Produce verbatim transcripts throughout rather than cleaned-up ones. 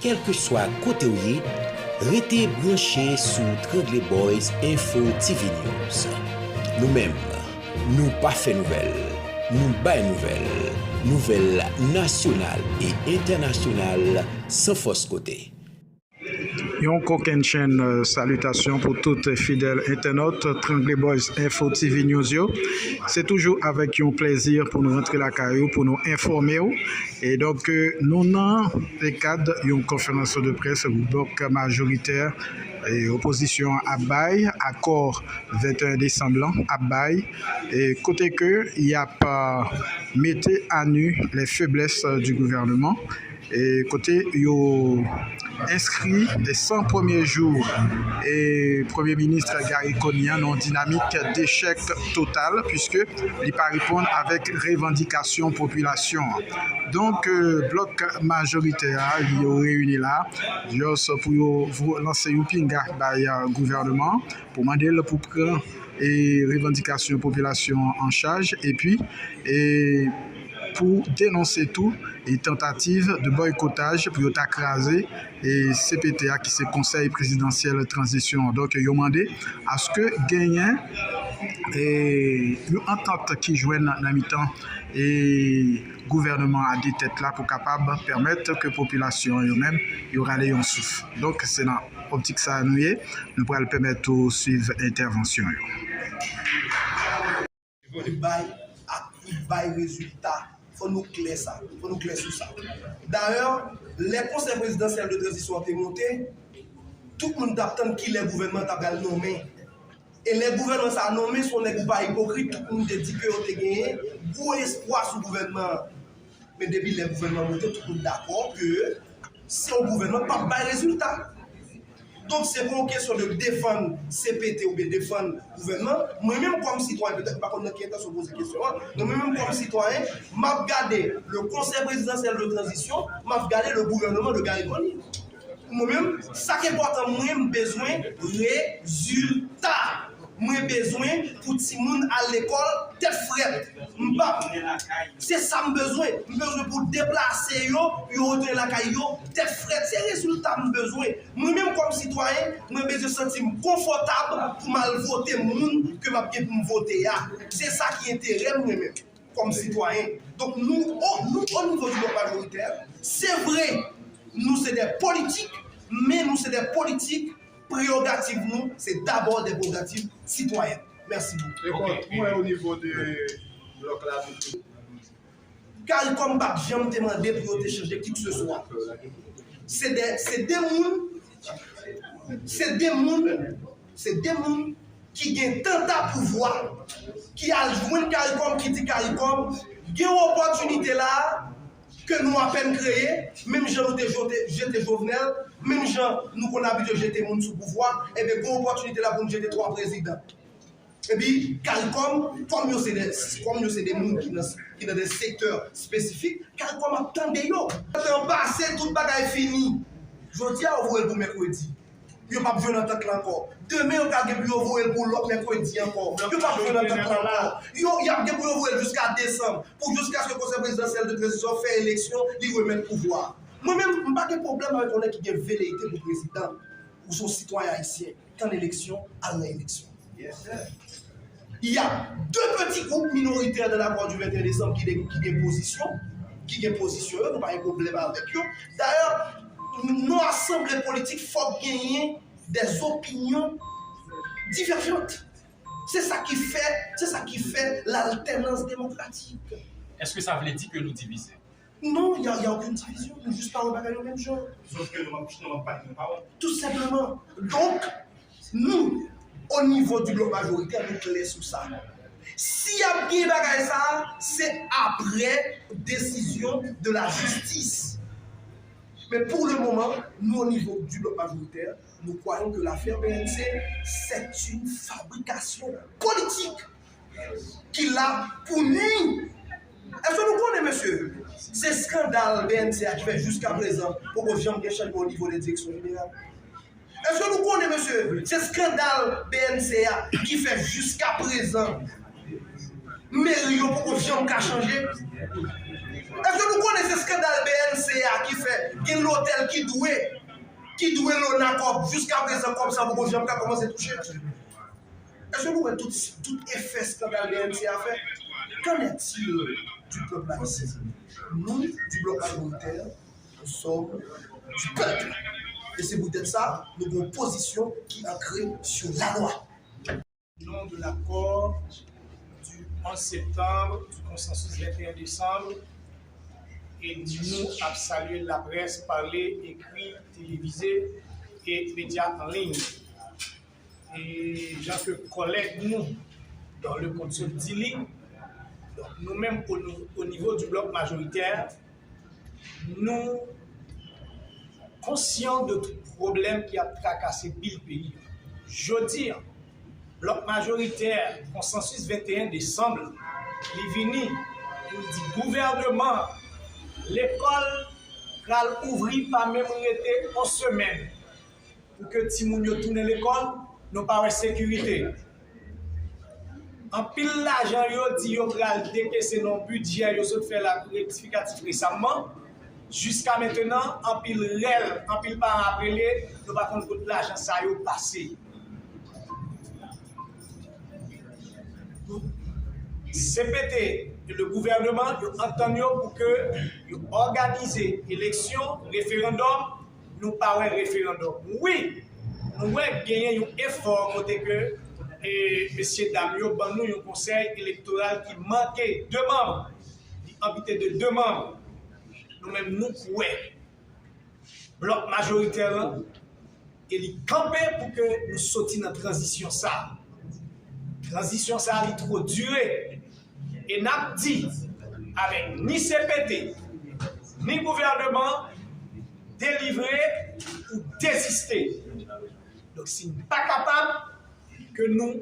Kèlkeswa kote w ye, rete branche sou Trangle Boys Info T V News. Nou menm, nou pa fè nouvèl, nou bay nouvèl. Nouvèl nasyonal e entènasyonal san fòs kote. Yon kokennchenn, euh, salitasyon pou tout fidèl entènòt Trangle Boys Info T V News yo. Se toujou avèk yon plezi pou nou rantre lakay ou, pou nou enfòme w. E donk, euh, nou nan kad yon konferans de près blòk majoritè e opozisyon an ap bay, akò venteyen desanm lan ap bay, e kote ke y ap, euh, mete à nu les faiblesses, euh, du gouvernement. E kote yo enskri san premye jou e Premye Minis Garry Conille an nan yon dinamik dechèk total, piske li pa reponn avèk revandikasyon popilasyon an. Donk, euh, blòk majoritè a, yo reyini la, just pou yo vo-, lanse yon pinga bay, euh, gouvènman an, pou mande l pou pran e revandikasyon popilasyon an an chaj, epi e pou denonse tou e tantativ de bòykotaj pou yo ta kraze e C P T a, ki se Konsèy Prezidansyèl Tranzisyon an. Donk, yo mande aske genyen e yon antant ki jwenn nan mitan e gouvènman a de tèt la pou kapab pèmèt ke popilasyon an yo menm yo rale yon souf. Donk, se nan optik sa a nou ye. Nou pral pèmèt ou swiv entèvansyon yo. Li bay, ak li bay rezilta. Fò nou klè sa. Fò nou klè sou sa. Dayè, lè Konsèy Prezidansyèl de Tranzisyon an te monte, tout moun t ap tann kilè gouvènman an ta pral nonmen. E lè gouvènman sa a nonmen, se yon nèg ou pa ipokrit, tout moun te di ke yo te genyen gwo espwa sou gouvènman an. Men depi lè gouvènman monte, tout moun dakò ke se yon gouvènman k p ap bay rezilta. Donk, se pa yon kesyon de defann C P T oubyen defann gouvènman. Mwen menm, kòm sitwayen, petèt m pa konn nan ki entansyon w poze kesyon an, men mwen menm, kòm sitwayen, m ap gade le Conseil Présidentiel de Transition, m ap gade le gouvernement de Garry Conille. Mwen menm, sa k enpòtan mwen, m bezwen rezilta. Mwen bezwen pou timoun al lekòl tèt frèt. M p ap, se sa m bezwen. M bezwen pou deplase yo, yo retounen lakay yo tèt frèt. Se rezilta m bezwen. Mwen menm kòm sitwayen, mwen bezwen santi m konfòtab pou m al vote moun ke m ap gen pou m vote a. Se sa ki enterè m mwen menm kòm sitwayen. Donk nou, o, nou, o nivo di blòk majoritè, se vre, nou se de politik, men nou se de politik, prerogativ nou, se dabò de prerogativ sitwayèn. Mèsi bokou. E kòman w wè o nivo de blòk la? Caricom pa t janm te mande pou yo te chanje kikeseswa. Se de, se de moun, se de moun, se de moun ki gen tanta pouvwa, ki al jwenn Caricom, ki di Caricom, gen yon opòtinite la ke nou apèn kreye, menm jan nou te jete, jete Jovenel, menm jan nou konn abitye jete moun sou pouvwa, ebyen, gen yon opòtinite la pou nou jete twa prezidan. Epi, Caricom, kòm yo se de, kòm yo se de moun ki nan, ki nan de sektè espesifik, Caricom ap tande yo. Tan pase, tout bagay fini. Jodi a, yo voye l pou mèkredi. Yo p ap jwenn antant la ankò. Demen, yo ka gen pou yo voye l pou lòt mèkredi ankò. Yo p ap jwenn antant la ankò. Yo, y ap gen pou yo voye l jiska desanm, pou jiskaske Konsèy Prezidansyèl de Tranzisyon fè eleksyon, li remèt pouvwa a. Mwen menm, m pa gen pwoblèm avèk yon nèg ki gen veleite pou prezidan. Ou se yon sitwayen ayisyen. Tann eleksyon, al nan eleksyon. Y a de peti gwoup minoritè nan lakò di venteyen desanm ki de, ki gen pozisyon, ki gen pozisyon yo, nou pa gen pwoblèm avèk yo. Dayè, nan asanble politik, fòk genyen des opinions divergentes. Se sa ki fè, se sa ki fè l'alternance démocratique. Èske sa vle di ke nou divize? Non, y a, y a aucune division. Nou jis pa wè bagay yo menm jan. Sòf ke nou ap, nou ap bay nou pawòl. Tout senpleman. Donk, nou, o nivo di blòk majoritè, nou klè sou sa. Si y ap gen bagay sa, se apre desizyon de la jistis. Men pou le moman, nou, o nivo di blòk majoritè, nous croyons que l'affaire B N C, c'est une fabrication politique ki la pou nui. Èske nou konnen, mesye, se eskandal B N C a ki fè jiska prezan poko janm gen chanjman o nivo de direksyon jeneral? Èske nou konnen, mesye, se eskandal B N C a ki fè jiska prezan meri yo poko janm ka chanje? Èske nou konnen se eskandal B N C a ki fè gen lotèl ki dwe, ki dwe Lona kòb, jiska prezan kòb sa poko janm ka kòmanse touche? Èske nou wè tout, tout efè eskandal B N C a fè? Qu'en est-il du peuple haïtien? Nous, du bloc majoritaire, nous sommes du peuple. E se poutèt sa, nou gen yon pozisyon ki ankre sou lalwa. Nom de l'accord du onze septembre, du consensus vingt et un décembre, e nou ap salye laprès pale, ekri, televize e medya an liy. E jan ke kòlèg nou Don Leconte sot di li, donk nou menm o, o nivo di blòk majoritè, nou konsyan de tout pwoblèm ki ap trakase bil peyi a. Jodi a, blòk majoritè konsansis venteyen desanm, li vini pou l di gouvènman, lekòl pral ouvri pa menm rete yon semèn pou ke timoun yo tounen lekòl, nou pa wè sekirite. Anpil lajan yo di yo pral dekese nan bidjè yo sot fè la rektifikatif resamman. Jiska mentenan, anpil rèl, anpil paran ap rele, yo pa konn kot lajan sa yo pase. C P T e le gouvènman, yo antann yo pou ke yo òganize eleksyon, referandòm, nou pa wè referandòm. Wi, nou wè genyen yon efò kote ke, e, mesye dam yo ban nou yon konsèy elektoral ki manke de manm, li anpite de de manm. Nou menm nou kwè blòk majoritè lan, e li kanpe pou ke nou soti nan tranzisyon sa. Tranzisyon sa li twò dire. E n ap di avèk ni C P T, ni gouvènman, delivre ou deziste. Donk si n pa kapab, ke nou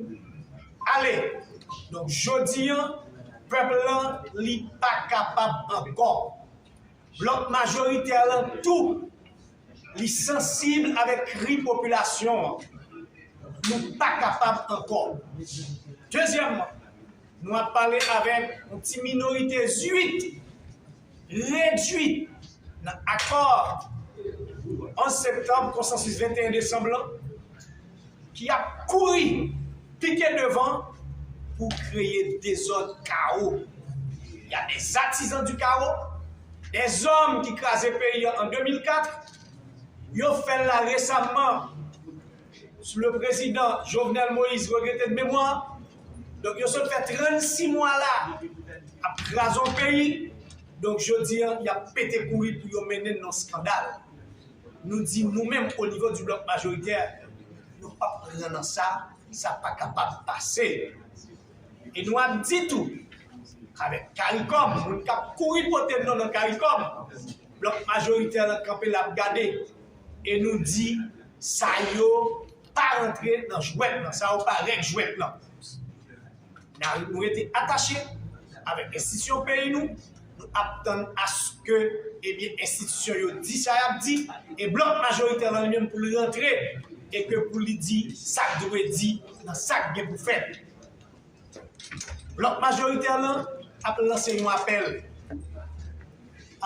ale. Donk jodi a, pèp lan li pa kapab ankò. Blòk majoritè lan tou, li sansib avèk kri popilasyon an. Nou pa kapab ankò. Dezyèmman, nou ap pale avèk yon ti minorite zwit, redwi nan akò onz septanm, konsansis venteyen desanm lan, ki ap kouri pike devan pou kreye dezòd, kawo. Il y a des artisans du chaos, des hommes ki kraze peyi an an de mil kat, yo fè l la resamman sou le prezidan Jovenel Moïse, regrete de memwa. Donk yo sot fè trannsis mwa la ap kraze yon peyi. Donk jodi a, y ap pete kouri pou yo mennen n nan skandal. Nou di nou menm o nivo di blòk majoritè, nou p ap pran nan sa, sa pa kapab pase. E nou ap di tou, avèk Karikòm, moun k ap kouri pote non nan Karikòm, blòk majoritè lan kanpe l ap gade. E nou di, sa yo pa rantre nan jwèt lan, sa yo pa règ jwèt lan. N a, nou rete atache avèk enstitisyon peyi nou, nou ap tann aske, ebyen, enstitisyon yo di sa y ap di, e blòk majoritè lan li menm pou l rantre, e ke pou li di sa k dwe di nan sa k gen pou fèt. Blòk majoritè lan ap lanse yon apèl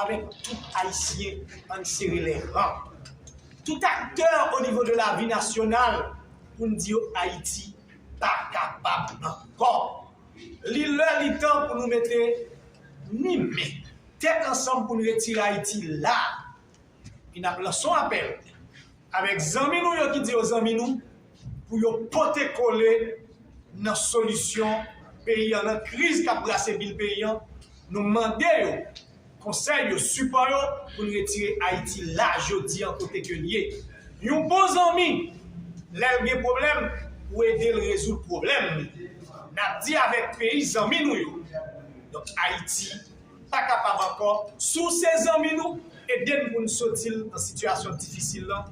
avèk tout Ayisyen, ann sere lè ran. Tout aktè o nivo de lavi nasyonal pou n di yo Ayiti pa kapab ankò. Li lè, li tan pou nou mete ni men, tèt ansanm pou n retire Ayiti la. E n ap lanse yon apèl avèk zanmi nou yo ki di yo zanmi nou, pou yo pote kole nan solisyon peyi an, nan kriz k ap brase bil peyi an. Nou mande yo konsèy yo, sipò yo, pou n retire Ayiti la jodi an kote ke l ye. Yon bon zanmi, lè l gen pwoblèm, ou ede l rezoud pwoblèm li. N ap di avèk peyi zanmi nou yo. Donk, Ayiti pa kapab ankò. Si w se zanmi nou, ede n pou n soti l nan sitiyasyon difisil lan.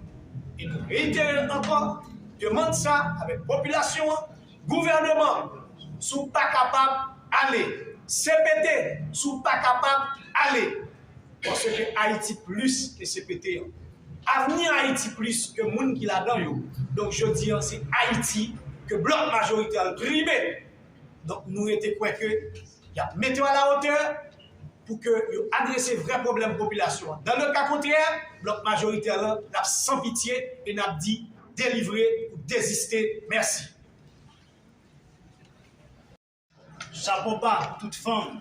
E nou reitere ankò demann sa avèk popilasyon an, gouvènman, si w pa kapab, ale. C P T, si w pa kapab, ale. Paske Ayiti plis ke C P T an. Avni Ayiti plis ke moun ki ladan yo. Donk, jodi an, se Ayiti ke blòk majoritè an prime. Donk, nou rete kwè ke y ap mete yo a la otè pou ke yo adrese vrè pwoblèm popilasyon an. Dans le cas contraire, blòk majoritè lan, l ap san pitye e n ap di delivre ou deziste. Mèsi. Chapo ba tout fanm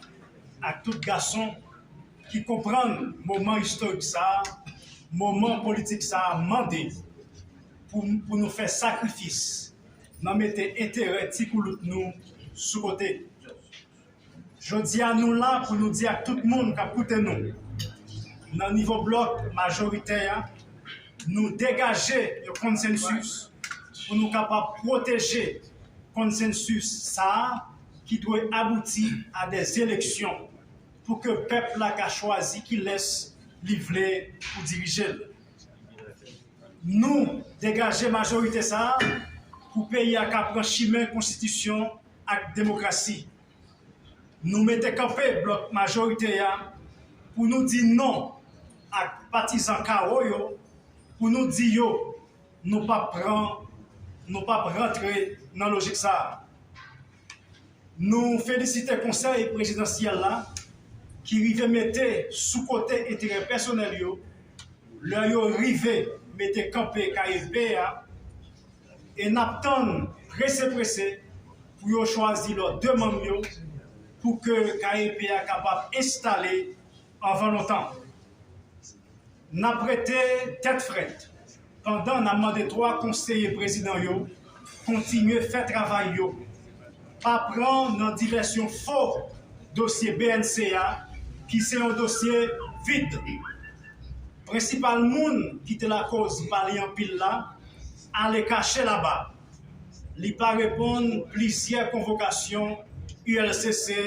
ak tout gason ki konprann moman istorik sa a, moman politik sa a mande pou, pou nou fè sakrifis nan mete enterè ti koulout nou sou kote. Jodi a, nou la pou nou di ak tout moun k ap koute nou, nan nivo blòk majoritè a, nou degaje yon konsensis pou nou kapab pwoteje konsensis sa a ki dwe abouti a dè eleksyon pou ke pèp la ka chwazi kilès li vle pou dirije l. Nou degaje majorite sa a pou peyi a ka pran chimen konstitisyon ak demokrasi. Nou mete kanpe blòk majorite a pou nou di non ak patizan kawo yo, pou nou di yo nou p ap pran, nou p ap rantre nan lojik sa a. Nou felisite Konsèy Prezidansyèl la ki rive mete sou kote enterè pèsonèl yo lè yo rive mete kanpe K E P a, e n ap tann prese prese pou yo chwazi lòt de manm yo pou ke K E P a kapab enstale anvan lontan. N ap rete tèt frèt pandan n ap mande twa konseye prezidan yo kontinye fè travay yo, pa pran nan divèsyon fo dosye B N C a, ki se yon dosye vid. Prensipal moun ki te lakòz pale anpil la ale kache laba. Li pa reponn plizyè konvokasyon U L C C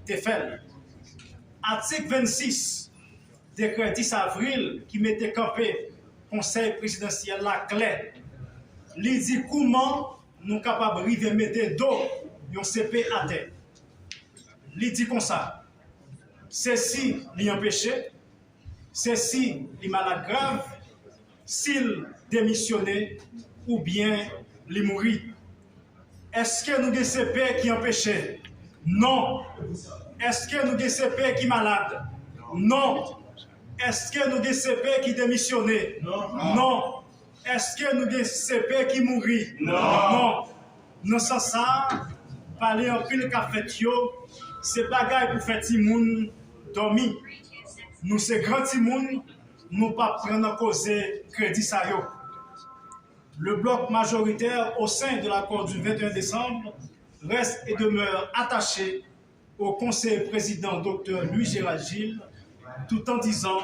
te fè l. Atik vennsis, dekrè dis avril ki mete kanpe Konsèy Prezidansyèl la klè. Li di kouman nou kapab rive mete do yon C P atè. Li di konsa, se si li anpeche, se si li malad grav, si l demisyone oubyen li mouri. Èske nou gen C P ki anpeche? Non. Èske nou gen C P ki malad? Non. Èske nou gen C P ki demisyone? Non. Non. Èske nou gen C P ki mouri? Non. Non. Nan sans sa a, pale anpil k ap fèt yo, se bagay pou fè timoun dòmi. Nou se gran timoun, nou p ap pran nan koze kredi sa yo. Le bloc majoritaire au sein de l'accord du vingt et un décembre reste et demeure attaché au conseiller président Docteur Louis Gérald Gilles, tout en disant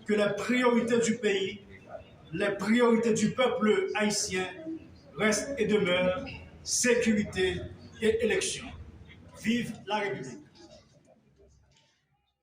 que les priorités du pays, les priorités du peuple haïtien restent et demeurent sécurité et élection. Vive la République!